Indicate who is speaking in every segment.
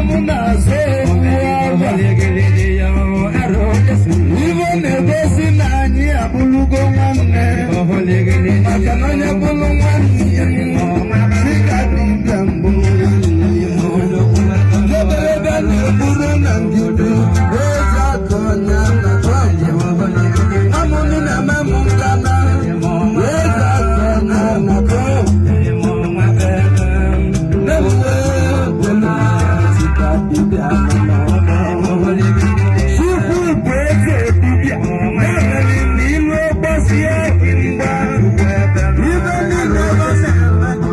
Speaker 1: m na-azụ ewu. Ibe na-egosi na anyị abụrụgo nwanne, maka na onye bụrụ nwanne ya, dịka dibịa mbụ nwanne ya. Ebe na-eburu na ngidi eji aka onye na amụnụ na-eme m nkana eji aka onye na. Nne m wee bụrụ dịka dibịa nọ. Chukwu bụ eze dibịa na-emeli n'ilu gbasie mgba. Ibe niile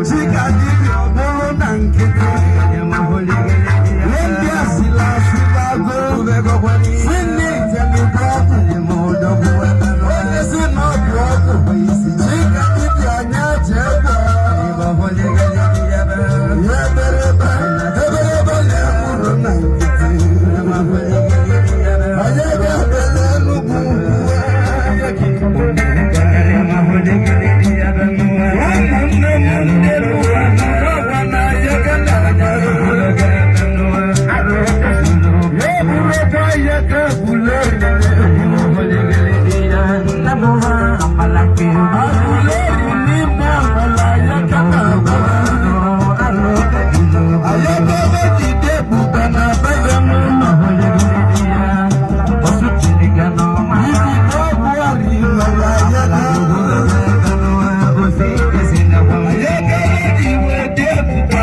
Speaker 1: chika dibịa, ọ bụrụ na nkịtị ndị asịla asịbago si ndị njelite ọgwụ, onye si na ọ bụ ọgwụ chika dibịa anya jee gwọọ ya. Eberebe eberebe na-ekwuru na nkịtị anyị ga-ebele Enugwu. Ụmụnne m ndị n'ụwa n'ọgwa na ya ga na-anya ya bụrụkwa ya ka ebule abụleri n'ime amala ya ka na-agwa ayabebe jide ebube na bebe n'ụlọ ibi ọgwụ ari nwere aya na ayabebe ji wee dị ebube.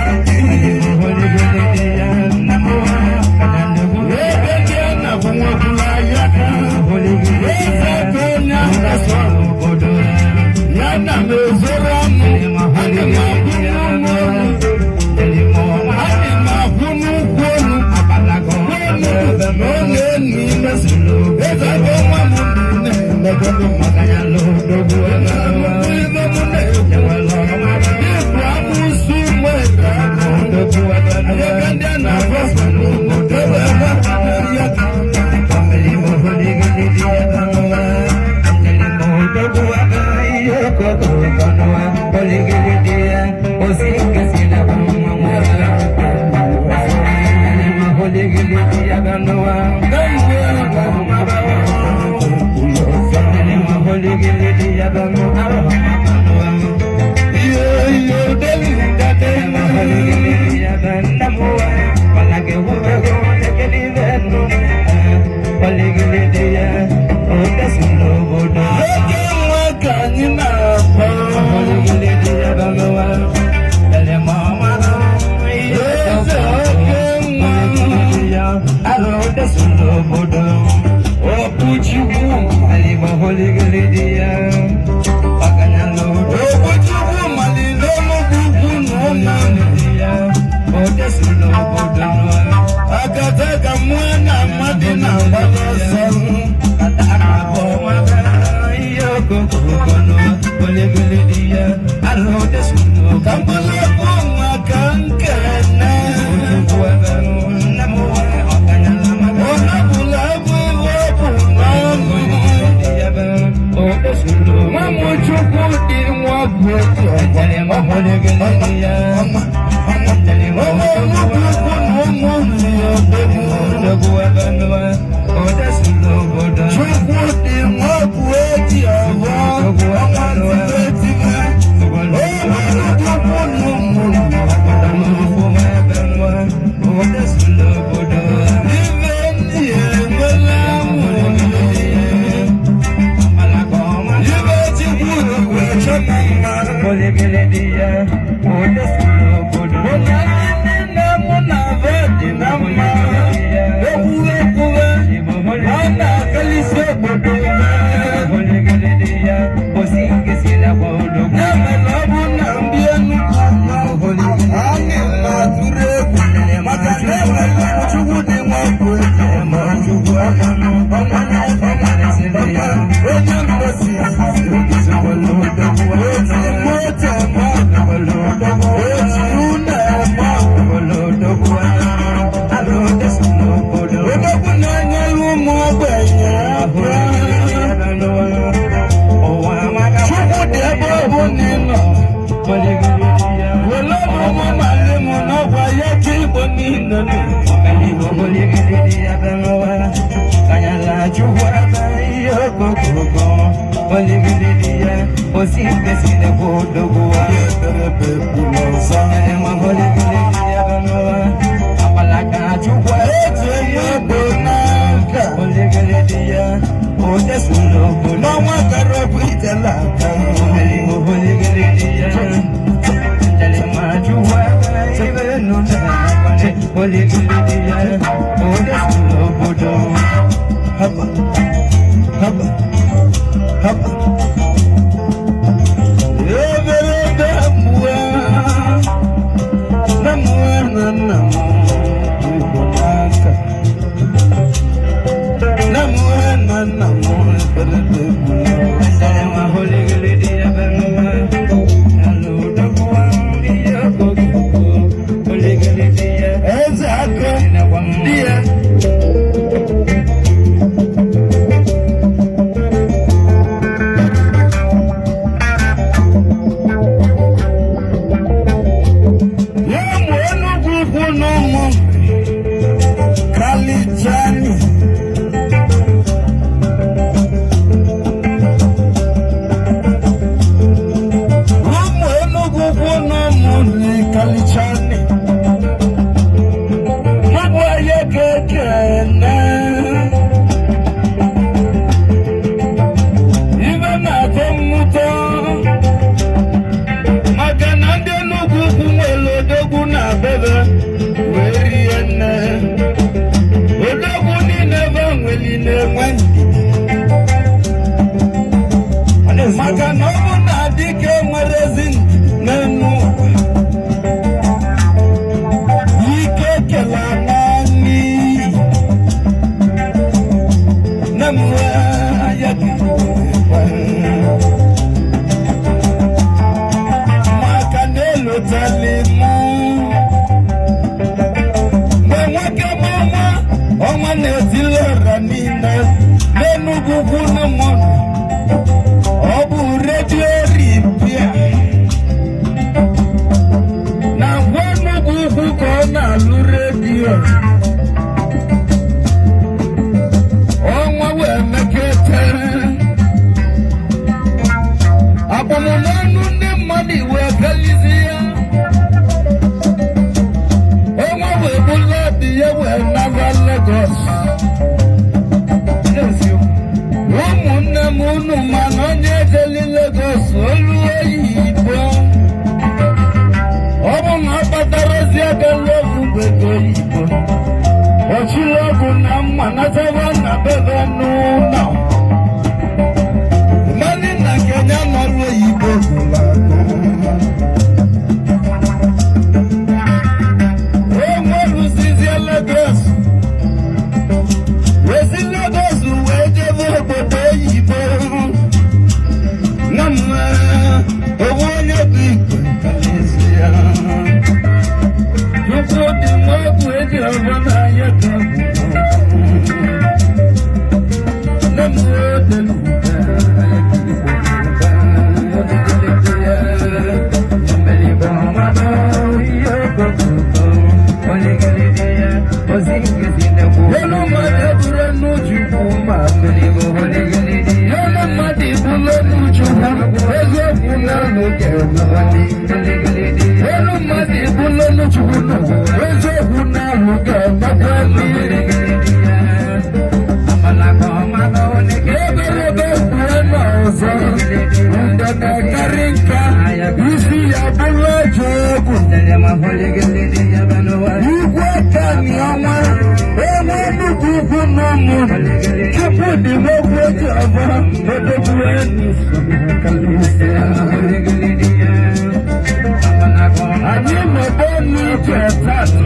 Speaker 1: Ebe ndị a na-akwụ nwekwula ya ka eze ka onye ahụ ya na m ezoro ọnụ. Ana m abụ n'ọnụ ọnụ, ana m akwụ n'ukwu olu n'olu na ọ na-enu ime eze bụ nwa m na-emegolu maka ya n'odogwu ime m na-ekwu ịbụ amụsụ nwere ebe ndị a na-agwa ebe nwa ya. Oke nwa ka anyị na-akpọ eze oke nwa Okwuchukwu. Okwuchukwu malite n'ugwu ukwu na ụmụ akata ka mmụọ na mmadụ na-agba n'ọsọ. Ka mkpụrụ okwu nwa ka nkene ọnabụla bụ iwe ọ bụ n'ọnụ nwa m. Chukwu dị nwa bụ otu ọgwa ọma ọma ọma nnukwu ukwu na ụmụ nri odogwu. Chukwu dị nwa bụ eji ọghọ ọnwa tibe tibe ụmụ nnukwu ukwu na ụmụ ibe ndị enwela nwere ibe Chukwu wee chọta mma. Ụna ndị nne mụ na be dị na mma, ekwuwe ekwuwe ọ na-akalisi obodo. Ya mere ọ bụ na ndị Enugwu anyị na-atụrụ egwu maka na enwere Chukwu dị nwa bụ eji ọma Chukwu ọma ọma ọma ọma onye mgbosi oti moto ma oti une ma odogwu na-enyere ụmụ ogbenye aka. Chukwu dị ebe ọ bụ na ị nọ were ọmụmụ mali m n'ọgwa ya ka Igbo niile nọ. N'ọnwa gara ọbụ itela aka. Haba, haba, haba. Ebere mmụọ na mmụọ na nna m igbo n'aka. Na mmụọ na nna m ebere mmụọ. Eze aka di ya. Ya mụ Enugwu Ukwu na ụmụ Kalijani. Ụmụ Enugwu Ukwu na ụmụ Kalichani. Mụ anyị kekene. Ibe na-atọ mmụta maka na ndị Enugwu Ukwu nwere odogwu na bebe wee rie nne. Odogwu niile be nweli na-enwe ndidi. Maka na ọ bụ na dike nwere ezi ndidi n'elu ụwa. Ike kele naanị. Nne m ya ga-ekwe. Maka na elotali mụ mgbe nwoke m ọnwa ọnwa na-etili ọra niile n'Enugwu Ukwu na mmadụ ọ bụ radio repair na ngwa Enugwu Ukwu ka ọ na-alụ redio ọnwa wee mekete agbamụnọnụ ndị mmadụ wee galizi ya ọnwa wee bụla di ya wee naba Lagos. Ụmụnne m, unu mana onye jeli Lagos olu oyibo ọ bụ na ọ kpatarazi aka lụọ ọgwụ ego oyibo ọchịrị ọgwụ na mma nataba na bebe n'ụlọ mmanụ na Kenya n'ọrụ oyibo gwụrụ agwụ. Enweruzizie Lagos wee si Lagos wee jebe obodo oyibo na mma owu onye bụ igwe kalezi ya Chukwu dị nwa ọgwụ eji ọgwọ n'anya ka nne m odelu. Elu mmadụ eburu n'Chukwu ma elu mmadụ ebulu n'Chukwu eziokwu na n'oge elu mmadụ ebulu n'Chukwu eziokwu na n'oge maka mmiri ebelebe kwue n'ọzọ ndebe karị nka isi ya bụrụ eji egwu igwe kani ọnwa enwe nnukwu ukwu na ụmụ Chukwu dị n'okwu eji ọbọ odogwu enu. Anyị mebe n'ije tata.